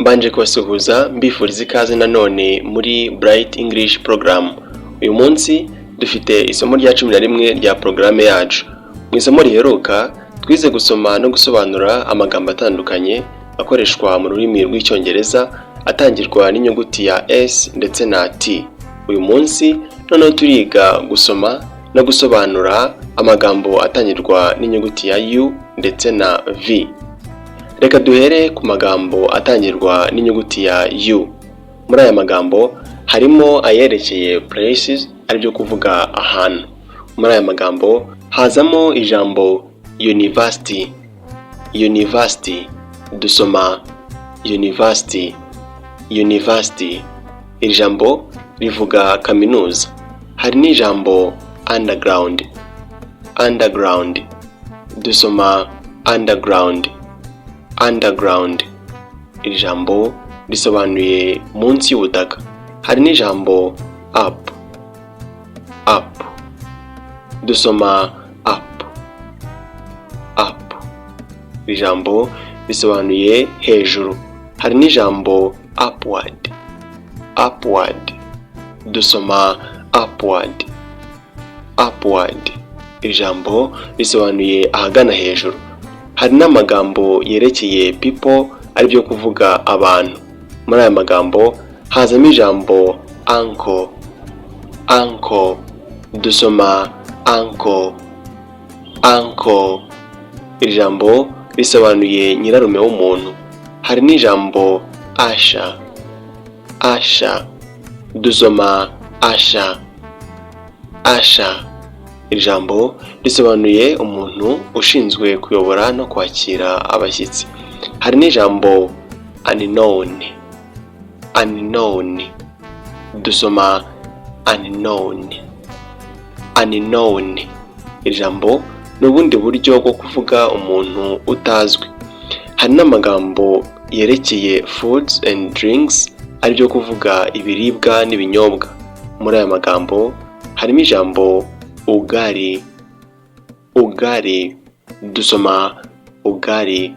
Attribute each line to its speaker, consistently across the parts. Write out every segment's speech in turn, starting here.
Speaker 1: Mbanje kubasuhuza, mbifuriza ikaze nanone muri Bright English Program. Uyu munsi dufite isomo rya 11 rya porogaramu yacu. Mu isomo riheruka twize gusoma no gusobanura amagambo atandukanye akoreshwa mu rurimi rw'Icyongereza atangirwa n'inyuguti ya S ndetse na T. Uyu munsi noneho turiga gusoma no gusobanura amagambo atangirwa n'inyuguti ya U ndetse na V. Reka duhere ku magambo atangirwa n'inyuguti ya U. Muri aya magambo harimo ayerekeye places, aribyo kuvuga ahantu. Muri aya magambo hazamo ijambo university. University, dusoma university, university. Iri jambo rivuga kaminuza. Hari n'ijambo underground. Underground, dusoma underground, underground. Iri jambo risobanuye munsi y'ubutaka. Hari n'ijambo up. Up, dusoma up, up. Iri jambo risobanuye hejuru. Hari n'ijambo upward. Upward, dusoma upward, upward. Iri jambo risobanuye ahagana hejuru. Hari n'amagambo yerekeye people, aribyo kuvuga abantu. Muri aya magambo hazamo ijambo uncle. Uncle, dusoma uncle, uncle. Iri jambo risobanuye nyirarume w'umuntu. Hari n'ijambo usher. Usher, dusoma usher, usher. Iri jambo risobanuye umuntu ushinzwe kuyobora no kwakira abashyitsi. Hari n'ijambo unknown. Unknown, dusoma unknown, unknown. Iri jambo ni ubundi buryo bwo kuvuga umuntu utazwi. Hari n'amagambo yerekeye foods and drinks, aribyo kuvuga ibiribwa n'ibinyobwa. Muri aya magambo harimo ijambo ugali. Ugali, dusoma ugali,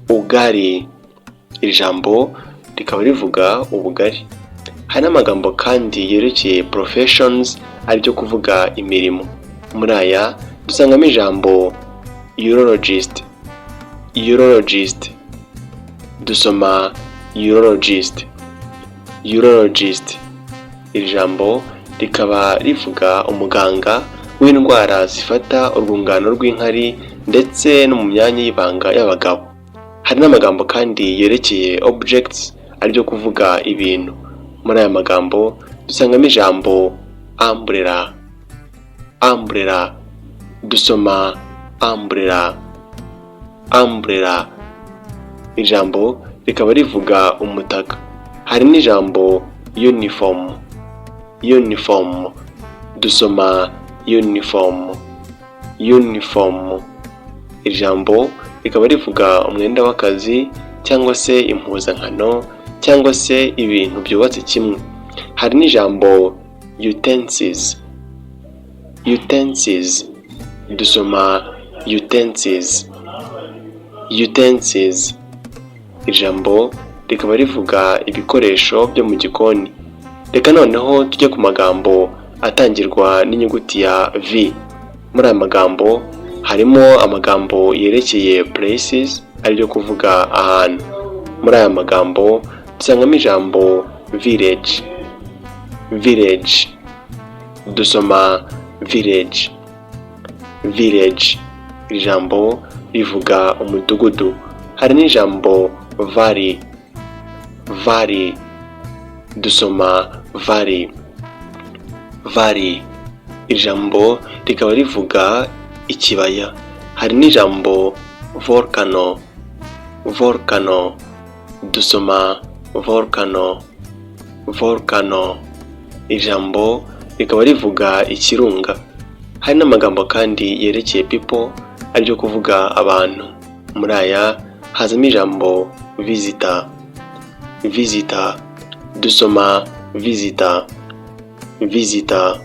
Speaker 1: ugali. Iri jambo rikaba rivuga ubugari. Hari n'amagambo kandi yerekeye professions, aribyo kuvuga imirimo. Muri aya dusangamo ijambo urologist. Urologist, dusoma urologist, urologist. Iri jambo rikaba rivuga umuganga w'indwara zifata urwungano rw'inkari ndetse no mu myanya y'ibanga y'abagabo. Hari n'amagambo kandi yerekeye objects, aribyo kuvuga ibintu. Muri aya magambo dusangamo ijambo umbrella. Umbrella, dusoma umbrella, umbrella. Ijambo rikaba rivuga umutaka. Hari n'ijambo uniform. Uniform, dusoma uniform, uniform. Ijambo rikaba rivuga umwenda w'akazi cyangwa se impuzankano cyangwa se ibintu byubatse kimwe. Hari n'ijambo utensils. Utensils, dusoma utensils, utensils. Ijambo rikaba rivuga ibikoresho byo mu gikoni. Reka noneho tujye ku magambo atangirwa n'inyuguti ya V. Muri aya magambo harimo amagambo yerekeye places, aribyo kuvuga ahantu. Muri aya magambo dusangamo ijambo village. Village, dusoma village, village. Iri jambo rivuga umudugudu. Hari n'ijambo valley. Valley, dusoma valley, valley. Ijambo rikaba rivuga ikibaya. Hari n'ijambo volcano. Volcano, dusoma volcano, volcano. Ijambo rikaba rivuga ikirunga. Hari n'amagambo kandi yerekeye people, aribyo kuvuga abantu. Muri aya hazamo ijambo visitor. Visitor, dusoma visitor, visitor.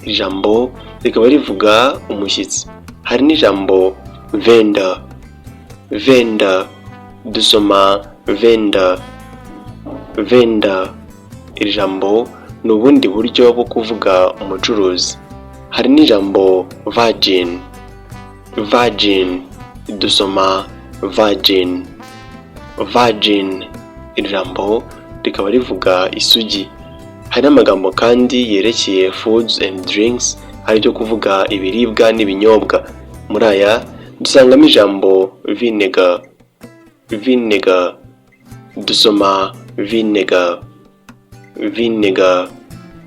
Speaker 1: Ijambo rikaba rivuga umushyitsi. Hari n'ijambo vendor. Vendor, dusoma Vendor, vendor, iri jambo ni ubundi buryo bwo kuvuga umucuruzi. Hari n'ijambo virgin. Virgin, dusoma virgin. Virgin, iri jambo rikaba rivuga isugi. Hari n'amagambo kandi yerekeye foods and drinks, aribyo kuvuga ibiribwa n'ibinyobwa. Muri aya dusangamo ijambo vinegar. Vinegar, dusoma vinegar. Vinegar,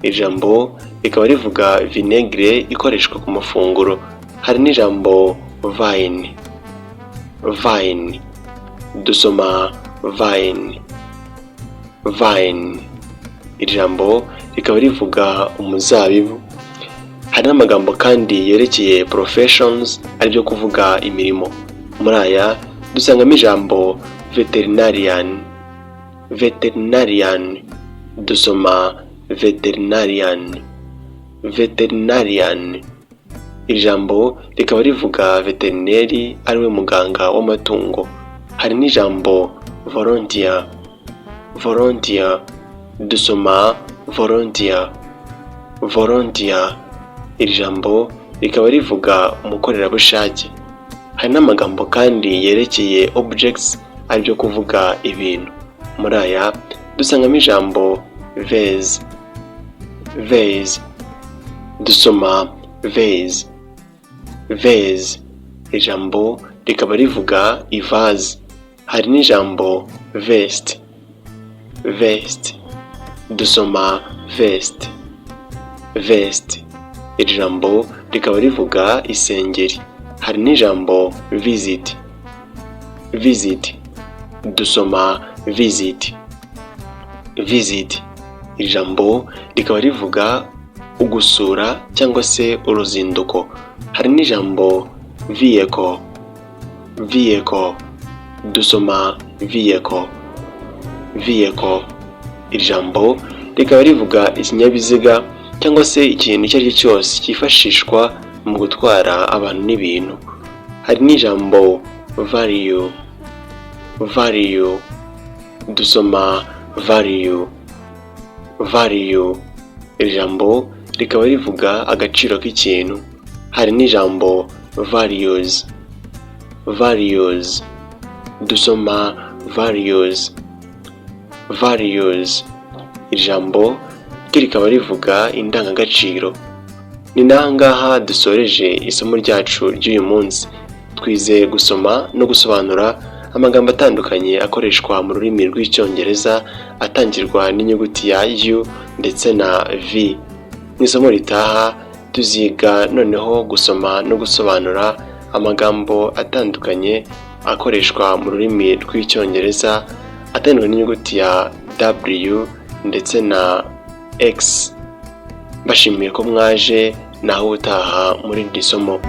Speaker 1: ijambo rikaba rivuga vinegere ikoreshwa ku mafunguro. Hari n'ijambo vine. Vine, dusoma vine. Vine, iri jambo rikaba rivuga umuzabibu. Hari n'amagambo kandi yerekeye professions, aribyo kuvuga imirimo. Muri aya dusangamo ijambo veterinarian. Veterinarian, dusoma veterinarian. Veterinarian, iri jambo rikaba rivuga veterineri, ariwe muganga w'amatungo. Hari n'ijambo volunteer. Volunteer, dusoma volunteer. Volunteer, iri jambo rikaba rivuga umukorerabushake. Hari n'amagambo kandi yerekeye objects, aribyo kuvuga ibintu. Muri aya dusangamo ijambo vase. Vase, dusoma vase. Vase, ijambo rikaba rivuga ivaze. Hari n'ijambo vest. Vest, dusoma vest. Vest, iri jambo rikaba rivuga isengeri. Hari n'ijambo visit. Visit, dusoma visit. Visit, iri jambo rikaba rivuga ugusura cyangwa se uruzinduko. Hari n'ijambo vehicle. Vehicle, dusoma vehicle. Vehicle, iri jambo rikaba rivuga ikinyabiziga cyangwa se ikintu icyo ari cyo cyose cyifashishwa mu gutwara abantu n'ibintu. Hari n'ijambo value. Value, dusoma value. Value, iri jambo rikaba rivuga agaciro k'ikintu. Hari n'ijambo values. Values, dusoma values. Values, iri jambo ryo rikaba rivuga indangagaciro. Ni n'aha ngaha dusoreje isomo ryacu ry'uyu munsi. Twize gusoma no gusobanura amagambo atandukanye akoreshwa mu rurimi rw'Icyongereza atangirwa n'inyuguti ya U ndetse na V. Mu isomo ritaha tuziga noneho gusoma no gusobanura amagambo atandukanye akoreshwa mu rurimi rw'Icyongereza atangirwa n'inyuguti ya W ndetse na X. Mbashimiye ko mwaje, naho ubutaha muri iri somo.